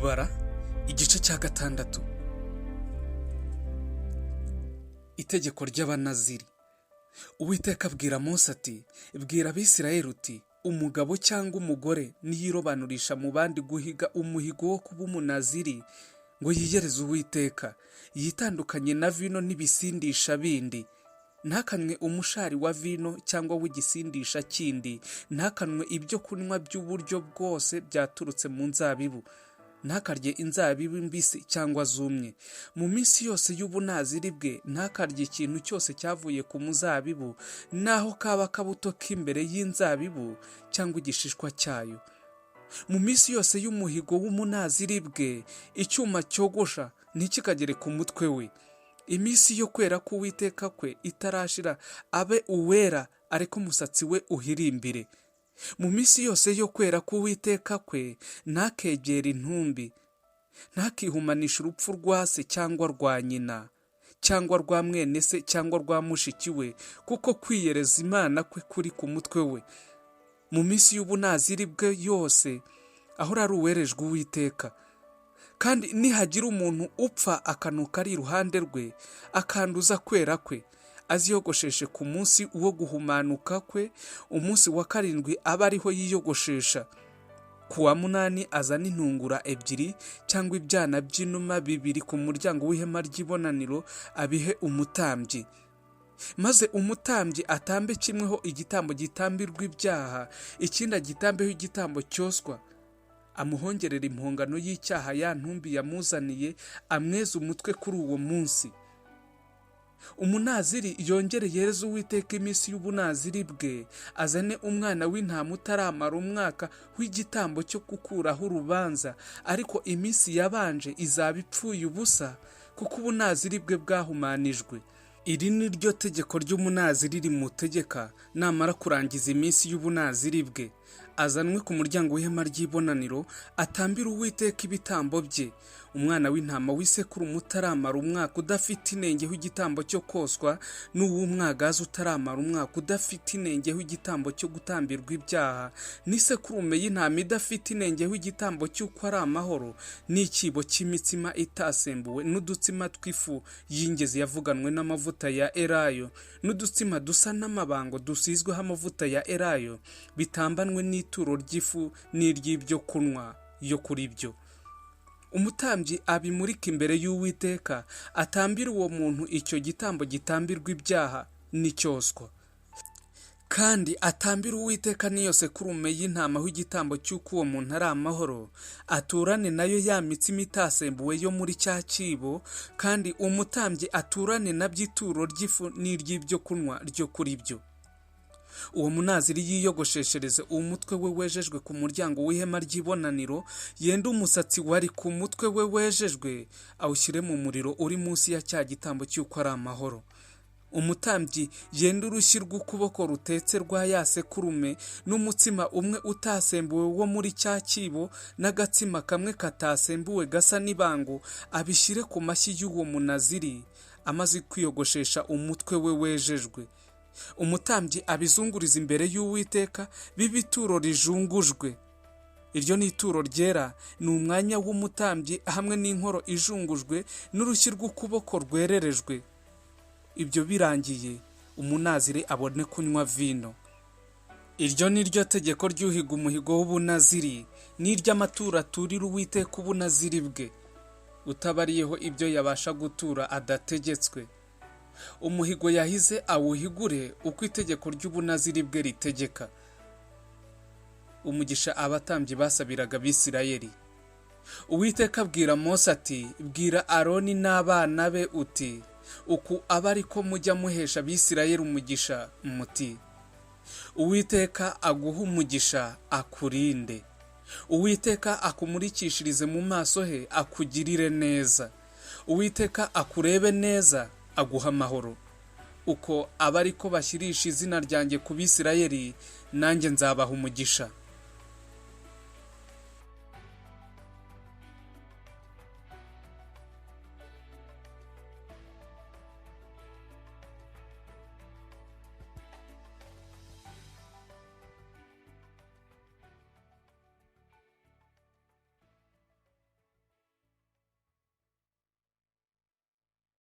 Kubara igice cya 6. Itegeko ry'Abanaziri. Uwiteka abwira Mose ati: "Bwira Abisirayeli uti: Umugabo cyangwa umugore niyirobanurisha mu bandi guhiga umuhigo wo kuba umunaziri ngo yiyereze Uwiteka, yitandukanye na vino n'ibisindisha bindi, ntakanywe umushari wa vino cyangwa w'igisindisha kindi, ntakanywe ibyo kunywa by'uburyo bwose byaturutse mu nzabibu, ntakarye inzabibu mbisi cyangwa zumye. Mu minsi yose y'ubunaziri bwe ntakarye ikintu cyose cyavuye ku muzabibu, naho kaba akabuto k'imbere y'inzabibu cyangwa igishishwa cyayo. Mu minsi yose y'umuhigo w'umunaziri bwe icyuma cyogosha ntikikagere ku mutwe we. Iminsi yo kwera k'Uwiteka kwe itarashira abe uwera, ariko umusatsi we uhirimbire. Mu minsi yose yo kwera k'Uwiteka kwe ntakegere intumbi, ntakihumanishe urupfu rwa se cyangwa rwa nyina cyangwa rwa mwene se cyangwa rwa mushiki we, kuko kwiyereza Imana kwe kuri ku mutwe we. Mu minsi y'ubunaziri bwe yose ahora ari uwerejwe Uwiteka. Kandi nihagira umuntu upfa akanuka ari iruhande rwe, akanduza kwera kwe, aziyogosheshe ku munsi wo guhumanuka kwe, umunsi wa 7 abe ariho yiyogoshesha. Ku wa 8 azane intungura 2 cyangwa ibyana by'inuma 2 ku muryango w'ihema ry'ibonaniro, abihe umutambyi. Maze umutambyi atambe kimweho igitambo gitambirwa ibyaha, ikindi agitambeho igitambo cyoswa, amuhongerera impongano y'icyaha ya ntumbi yamuzaniye, amweze umutwe kuri uwo munsi. Umunaziri yongere yereze Uwiteka iminsi y'ubunaziri bwe, azane umwana w'intama utaramara umwaka w'igitambo cyo gukuraho urubanza, ariko iminsi yabanje izaba ipfuye ubusa, kuko ubunaziri bwe bwahumanijwe. Iri ni ryo tegeko ry'umunaziri rimutegeka namara kurangiza iminsi y'ubunaziri bwe, azanwe ku muryango w'ihema ry'ibonaniro, atambire Uwiteka ibitambo bye: umwana w'intama w'isekurume utaramara umwaka udafite inenge w'igitambo cyo koswa, n'uw'umwagazi utaramara umwaka udafite inenge w'igitambo cyo gutambirwa ibyaha, n'isekurume y'intama idafite inenge w'igitambo cy'uko ari amahoro, n'ikibo cy'imitsima itasembuwe, n'udutsima tw'ifu y'ingezi yavuganwe n'amavuta ya elayo, n'udutsima dusa n'amabango dusizweho amavuta ya elayo, bitambanwe n'ituro ry'ifu n'iry'ibyo kunywa yo kuri byo. Umutambyi abimurika imbere y'Uwiteka, atambire uwo muntu icyo gitambo gitambirwa ibyaha n'icyoswa. Kandi atambire Uwiteka n'iyo sekurume y'intama w'igitambo cy'uko uwo muntu ari amahoro, aturane nayo ya mitsima itasembuwe yo muri cya cyibo, kandi umutambyi aturane nabyo ituro ry'ifu n'iry'ibyo kunywa ryo kuri byo. Uwo munaziri yiyogosheshereze umutwe we wejejwe ku muryango w'ihema ry'ibonaniro, yende umusatsi wari ku mutwe we wejejwe, awushyire mu muriro uri munsi ya cya gitambo cy'uko ari amahoro. Umutambyi yende urushyi rw'ukuboko rutetse rwa ya sekurume, n'umutsima umwe utasembuwe wo muri cya cyibo, n'agatsima kamwe katasembuwe gasa n'ibango, abishyire ku mashyi y'uwo munaziri amaze kwiyogoshesha umutwe we wejejwe. Umutambyi abizunguriza imbere y'Uwiteka bibe ituro rijungujwe. Iryo ni ituro ryera, ni umwanya w'umutambyi hamwe n'inkoro ijungujwe n'urushyi rw'ukuboko rwererejwe. Ibyo birangiye umunaziri abone kunywa vino. Iryo ni ryo tegeko ry'uhiga umuhigo w'ubunaziri, n'iry'amaturo aturira Uwiteka ubunaziri bwe, utabariyeho ibyo yabasha gutura adategetswe. Umuhigo yahize awuhigure uko itegeko ry'ubunaziri bwe ritegeka. Umugisha abatambyi basabiraga Abisirayeli. Uwiteka abwira Mose ati: "Bwira Aroni n'abana be uti: Uku abe ariko mujya muhesha Abisirayeli umugisha, muti: Uwiteka aguhe umugisha akurinde, Uwiteka akumurikishirize mu maso he akugirire neza, Uwiteka akurebe neza aguha amahoro. Uko abe ariko bashyirisha izina ryanjye ku Bisirayeli, nanjye nzabaha umugisha."